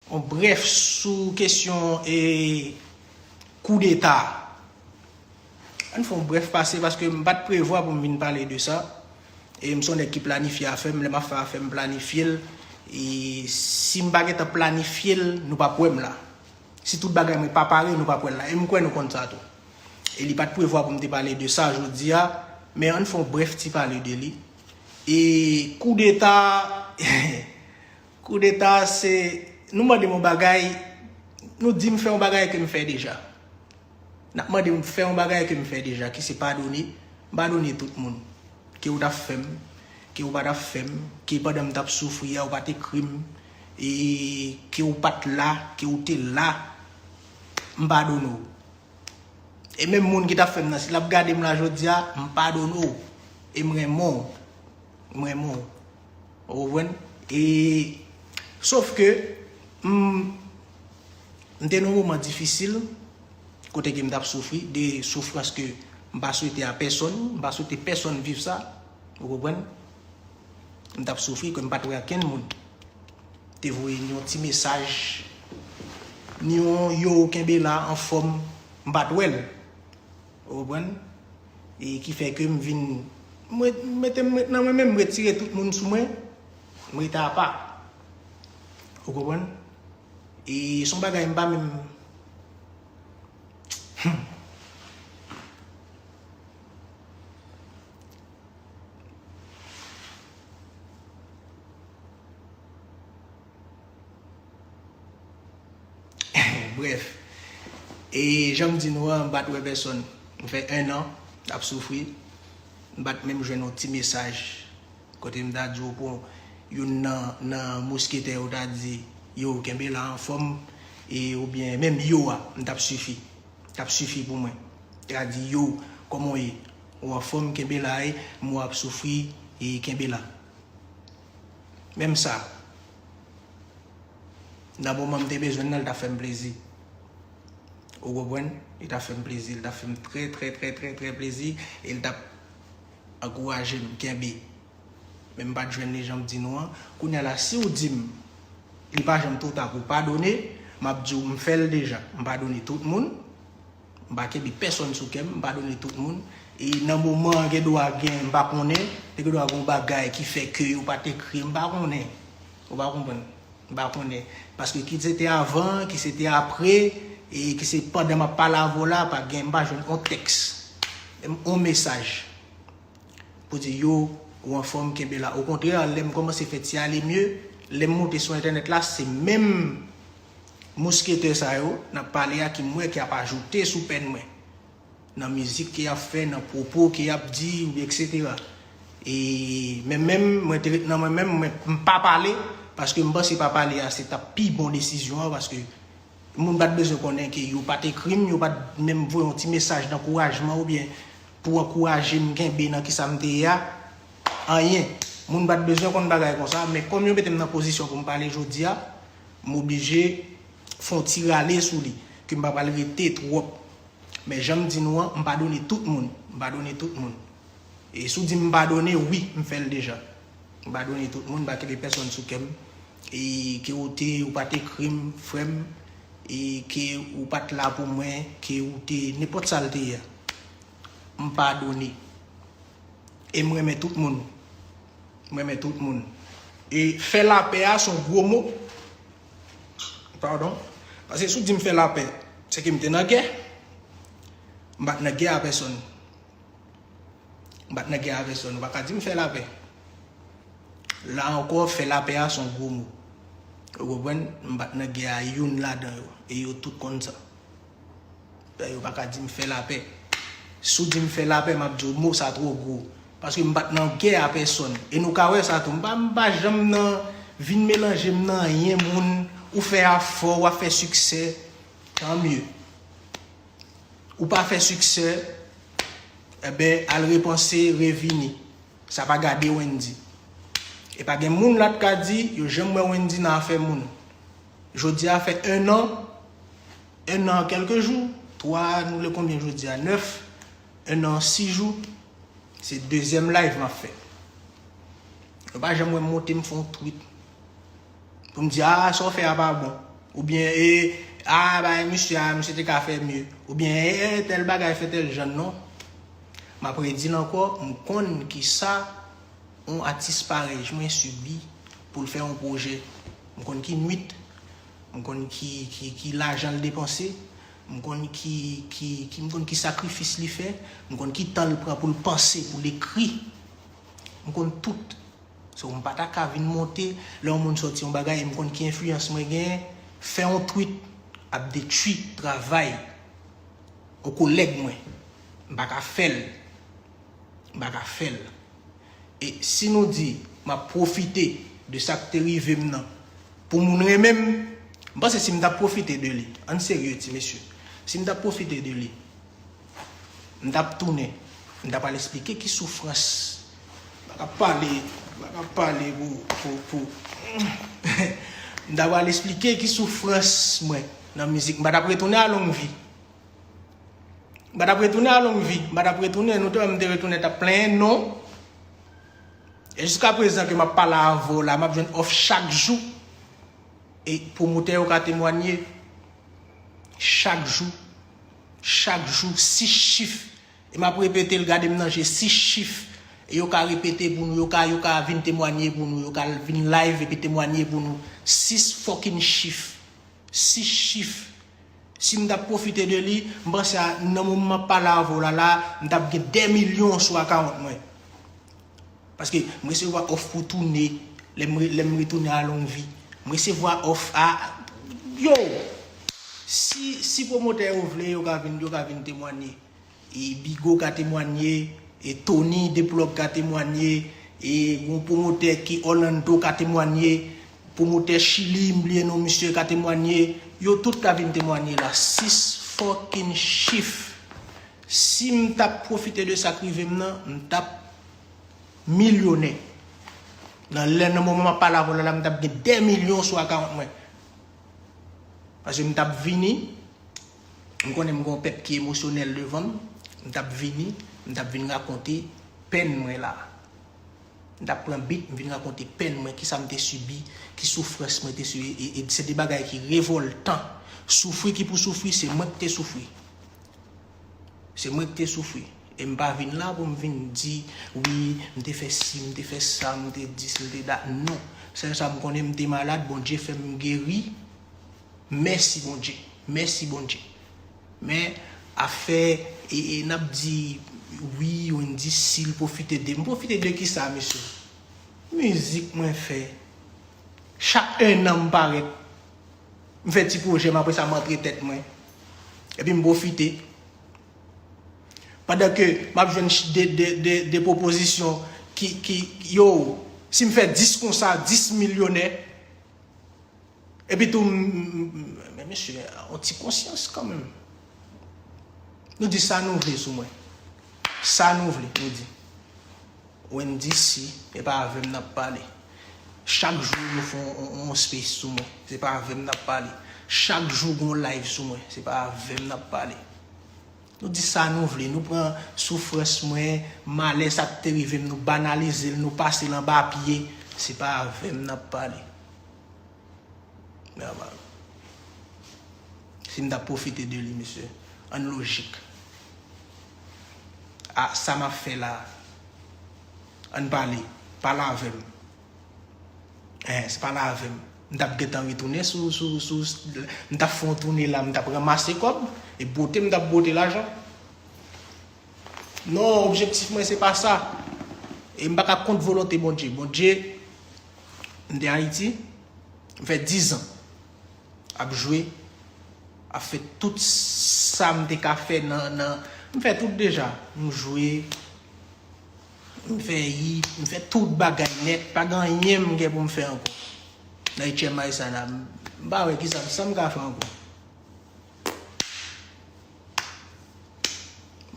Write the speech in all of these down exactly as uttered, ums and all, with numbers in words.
Yon brèf sou kesyon e koudeta. Ann fè yon brèf pase paske m pa t prevwa pou m vin pale de sa. E m se yon nèg ki planifye afè m, lè m ap fè afè m planifye l. E si m pa gentan planifye l, nou p ap wè m la. Si tout bagay mwen pa pare, nou p ap wè l la. E m kwè nou konn sa tou. E li pa t prevwa pou m te pale de sa jodi a, men ann fè yon brèf ti pale de li. E koudeta, koudeta se, nou mande m yon bagay, nou di m fè yon bagay ke m fè deja. N ap mande m fè yon bagay ke m fè deja, ki se padone, m padone tout moun. Ke w t ap fè m, ke w pa t ap fè m, ke pandan m t ap soufri a, w pa t ekri m, e ke w pa t la, ke w te la, m padone w. E menm moun ki t ap fè m nan, si l ap gade m la jodi a, m padone w. E m renmen w. M renmen w. Ou konprann? E, sof ke, m, m te nan yon moman difisil, kote ke m t ap soufri, de soufrans ke m pa swete a pèsonn, m pa swete pèsonn viv sa. Ou konprann? M t ap soufri, ke m pa t wè okenn moun. Te voye ni yon ti mesaj, ni yon yo kenbe la anfòm, m pa t wè l. Ou konprann? E ki fè ke m vin, m ret, m mete, m ret nan mwen menm, m retire tout moun sou mwen, m rete apa. Ou konprann? E se yon bagay m pa menm. Hmm. Brèf, e jan m di nou an, m pa t wè pèsonn. M fè en an ap soufri. M pa t menm jwenn yon ti mesaj kote m ta di w pou youn nan, nan mosketè yo ta di, yo, kenbe la anfòm, e oubyen menm yo a, m t ap sifi. T ap sifi pou mwen. Ta di, yo, kòman w ye? Ou anfòm, kenbe la, e m wè w ap soufri, e kenbe la. Menm sa, nan moman m te bezwen nan, l t ap fè m plezi. Ou konprann? Li t ap fè m plezi, li t ap fè m trè, trè, trè, trè, trè plezi, e li t ap ankouraje m, kenbe. Men m pa t jwenn li jan m di nou an. Kounye a la, si w di m, li pa janm twò ta pou padone, m ap di w, m fè l deja. M padone tout moun. M pa kenbe pèsonn sou kè m, m padone tout moun. E nan moman an, gen dwa gen, m pa konnen, te gen dwa gen yon bagay ki fè ke yo pa t ekri, m pa konnen. Ou pa konprann? M pa konnen. Paske ki se te avan, ki se te apre, e ki se pandan m ap pale avè w la, pa gen, m pa jwenn yon tèks, menm yon mesaj pou di, yo, ou anfòm, kenbe la. Okontrè, lè m kòmanse fè ti ale mye, lè m moute sou entènèt la, se menm mosketè sa yo n ap pale a ki m wè ki ap ajoute sou pèn mwen. Nan mizik ke y ap fè, nan pwopo ke y ap di, etsetera. E, men menm, mwen te ret nan mwen menm, mwen, m pa pale, paske m panse pa pale a, se t ap pi bon desizyon an, paske moun pa t bezwen konnen ke yo pa t ekri m, yo pa t menm voye yon ti mesaj dankourajman oubyen pou ankouraje m kenbe nan kisa m te ye a. Anyen. Moun pa t bezwen konn bagay konsa, men kòm yo mete m nan pozisyon pou m pale jodi a, m oblije fè yon ti rale sou li, ke m pa pral rete twòp. Men jan m di nou an, m padone tout moun. M padone tout moun. E si w di m padone, wi, m fè l deja. M padone tout moun, m pa kenbe pèsonn sou kè m. E ke w te, ou pa t ekri m, frè m, e ke ou pa t la pou mwen, ke ou te, nenpòt sa l te ye a. M padone. E m renmen tout moun. M renmen tout moun. E fè lapè a se yon gwo mo. Padon. Paske si w di m fè lapè, se ke m te nan gè. M pa t nan gè a pèsonn. M pa t nan gè a pèsonn. Ou pa ka di m fè lapè. La ankò, fè lapè a se yon gwo mo. Ou konprann? M pa t nan gè a youn ladan yo. E yo tout konn sa. Yo pa ka di m fè lapè. Si w di m fè lapè, m ap di w mo sa twò gwo. Paske m pa t nan gè a pèsonn. E nou ka wè sa tou. M pa, m pa janm nan vin melanje m nan anyen moun. Ou fè afè w, w ap fè siksè. Tan mye. Ou pa fè siksè, enben, al repanse, revini. Sa pa gade Wendy. E pa gen moun la t ka di, yo janm wè Wendy nan afè moun. Jodi a fè en an, en an kèlke jou, twa, nou le konbyen jodi a? Nèf, en an sis jou, se dezyèm live m ap fè. Yo pa janm wè m monte m fè yon tweet. Pou m di, a, sa w fè a pa bon. Oubyen, e, a, bay misye a, misye te ka fè mye. Oubyen, e, e, tèl bagay fè tèl jan, non. M ap redi l ankò, m konn kisa yon atis parèy mwen sibi pou l fè yon pwojè. M konn ki nwit, m konn ki, ki, ki lajan l depanse, m konn ki, ki, ki, m konn ki sakrifis li fè, m konn ki tan l pran pou l panse, pou l ekri. M konn tout. So, m pa ta ka vin monte, lè yon moun sòti yon bagay, e m konn ki enfliyans mwen genyen, fè yon tweet ap detwi travay yon kolèg mwen. M pa ka fè l. M pa ka fè l. E si nou di, m ap pwofite de sa k te rive m nan, pou moun renmen m, m panse si m t ap pwofite de li, ann serye, ti mesye, si m t ap pwofite de li, m t ap tounen, m t ap al esplike ki soufrans. M pa ka pale, m pa ka pale pou, pou, pou, m t ap al esplike ki soufrans mwen nan mizik. M pa t ap retounen a Longvi. M pa t ap retounen a Longvi. M pa t ap retounen, nou te wè m te retounen, t ap plenyen non. E jiska prezan ke m ap pale avè w la, m ap jwenn òf chak jou. E pwomotè yo ka temwanye. Chak jou. Chak jou, sis chif. E m ap repete l, gade m nan je, sis chif. E yo ka repete pou nou, yo ka, yo ka vin temwanye pou nou, yo ka vin live epi temwanye pou nou. Sis fucking chif. Sis chif. Si m t ap pwofite de li, m panse a, nan moman m ap pale avè w la, la, m t ap gen dè milyon sou akawont mwen. Paske m resevwa òf pou tounen, lè m re-, lè m retounen a Longvi. M resevwa òf a, yo! Si, si pwomotè yo vle, yo ka vin, yo ka vin temwanye. E Bigo ka temwanye, e Tony Deplug ka temwanye, e yon pwomotè ki Orlando ka temwanye, pwomotè Chili, m bliye non misye, ka temwanye. Yo tout ka vin temwanye la. Sis fucking chif. Si m t ap pwofite de sa k rive m nan, m t ap milyonè. Nan lè, nan moman m ap pale avè w la, la, m t ap gen dè milyon sou akawont mwen. Paske m t ap vini, m konnen m gen yon pèp ki emosyonèl devan m, m t ap vini, m t ap vin rakonte pèn mwen la. M t ap pran beat, m vin rakonte pèn mwen, kisa m te sibi, ki soufrans mwen te sibi, e, e se de bagay ki revòltan. Soufri ki pou soufri, se mwen ki te soufri. Se mwen ki te soufri. E m pa vin la pou m vin di, wi, m te fè si, m te fè sa, m te dis, m te dat. Non. Sèl sa m konnen, m te malad, Bondye fè m geri. Mèsi Bondye. Mèsi Bondye. Men, afè, e, e, n ap di, wi, Wendyy, si l pwofite de. M pwofite de kisa, mesye? Mizik mwen fè. Chak en an m parèt. M fè ti pwojè m, apre sa m antre tèt mwen. Epi m pwofite. Pandan ke m ap jwenn ch-, de, de, de, de pwopozisyon ki, ki, yo, si m fè dis konsa, dis milyonè. Epi tou, m, m, m, men mesye, yon ti konsyans kanmenm. Nou di sa nou vle sou mwen. Sa nou vle, nou di. Wendyy, si, e pa avè m n ap pale. Chak jou nou fè yon, yon, yon space sou mwen, se pa avè m n ap pale. Chak jou gon live sou mwen, se pa avè m n ap pale. Nou di sa nou vle, nou pran soufrans mwen, malè sa k te rive m, nou banalize l, nou pase l anba pye, se pa avè m n ap pale. Nòmal. Si m ta pwofite de li, mesye, ann lojik. A, sa m ap fè la, ann pale, pale avè m. Eh, se pale avè m. M t ap gentan retounen sou, sou, sou, m t ap fè yon tounen la, m t ap ranmase kòb, e bwote m t ap bwote lajan. Non, objektif mwen se pa sa. E m pa ka kont volonte Bondye. Bondye, m te Ayiti, m fè dizan ap jwe, ap fè tout sa m te ka fè nan, nan, m fè tout deja. M jwe, m fè hit, m fè tout bagay nèt, pa gen anyen m gen pou m fè ankò. Nan ityèm Ayisyen la, m pa wè kisa, sa m ka fè ankò.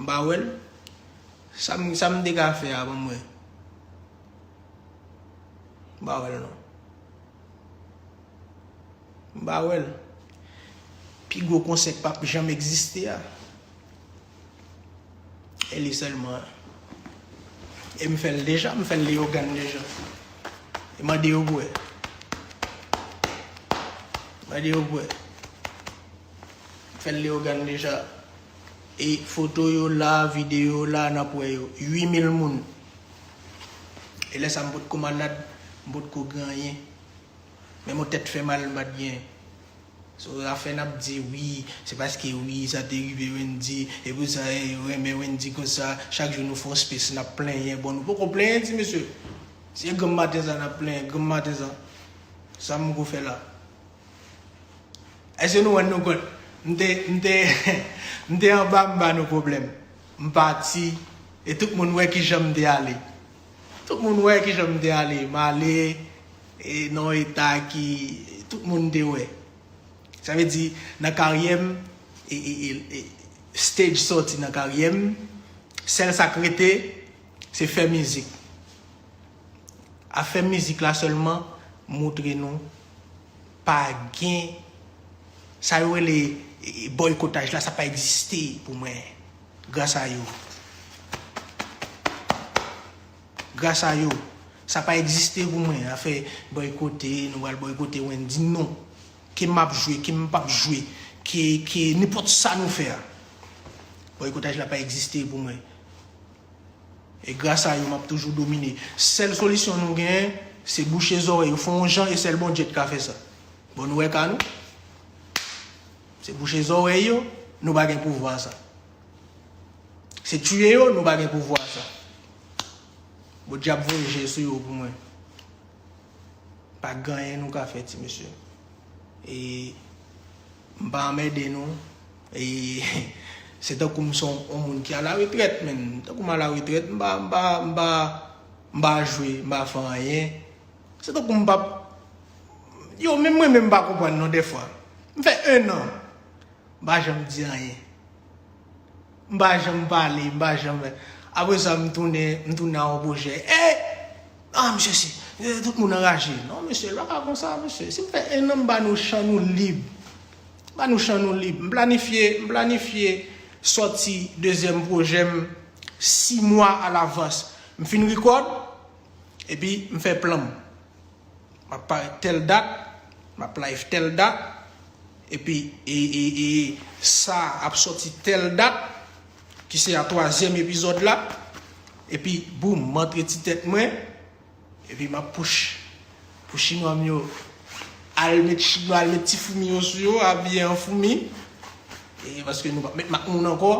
M pa wè l. Sa m, sa m te ka fè a, ban m wè. M pa wè l non. M pa wè l. Pi gwo konsè k p ap janm egziste a. E li sèlman. E m fè l deja, m fè l Leyogàn deja. E mande yo pou wè. Gade yo bwè. Fè l Leyogàn deja. E foto yo la, videyo la, n ap wè yo. Uit mil moun. E lè sa m potko malad, m potko gen anyen. Menm yon tèt fè mal m pa t gen. So, afè n ap di wi, se paske wi, sa te rive Wendy, e pou sa, e, yo renmen Wendy konsa, chak jou nou fè yon space, n ap plenyen. Bon, nou poko plenyen, ti mesye. Se granm maten sa n ap plenyen, granm maten sa. Sa m ko fè la? Èske nou rann nou kont? M te, m te, m te anba, m ba nou pwoblèm. M pati, e tout moun wè kijan m te ale. Tout moun wè kijan m te ale. M ale, e, nan yon eta ki tout moun te wè. Sa vle di, nan karyè m, e, e, e, e, stage sòti nan karyè m, sèl sa k rete, se fè mizik. Afè mizik la sèlman montre nou pa gen sa yo rele, e, e, bòykotaj la, sa pa egziste pou mwen. Gras a yo. Gras a yo. Sa pa egziste pou mwen. Afè bòykote, nou pral bòykote Wendy, non. Ke m ap jwe, ke m p ap jwe, ke, ke nenpòt sa nou fè a. Bòykotaj la pa egziste pou mwen. E gras a yo, m ap toujou domine. Sèl solisyon nou genyen, se bouche zòrèy yo. Fè yon jan e sèl Bondye t ka fè sa. Bon, nou wè ka nou. Se bouche zòrèy yo, nou pa gen pouvwa sa. Se tiye yo, nou pa gen pouvwa sa. Bondye ap voye je sou yo pou mwen. Pa gen anyen nou ka fè, ti mesye. E m pa anmède nou. E se tankou m se yon, yon moun ki alaretrèt, menn. Tankou m alaretrèt, m pa, m pa, m pa, m pa jwe, m pa fè anyen. Se tankou m p ap, yo, menm mwen menm m pa konprann non dèfwa. M fè en an. M pa janm di anyen. M pa janm pale, m pa janm. Apre sa, m tounen, m tounen a yon pwojè. Ey! Ah, mesye, si. Eh, tout moun anraje. Non, mesye, l pa ka konsa, mesye. Si m fè en an, m ba nou chan nou lib. M ba nou chan nou lib. M planifye, m planifye sòti dezyèm pwojè m sis mwa alavans. M fin rekòd, epi m fè plan m. M ap parèt tèl dat, m ap live tèl dat, epi e, e, e, sa ap sòti tèl dat, ki se a twazyèm epizòd la, epi boum, m antre ti tèt mwen, epi m ap push pou chinwa m yo al met chinwa, al met ti foumi yo sou yo, abiye an foumi, e paske nou p ap met mak moun ankò,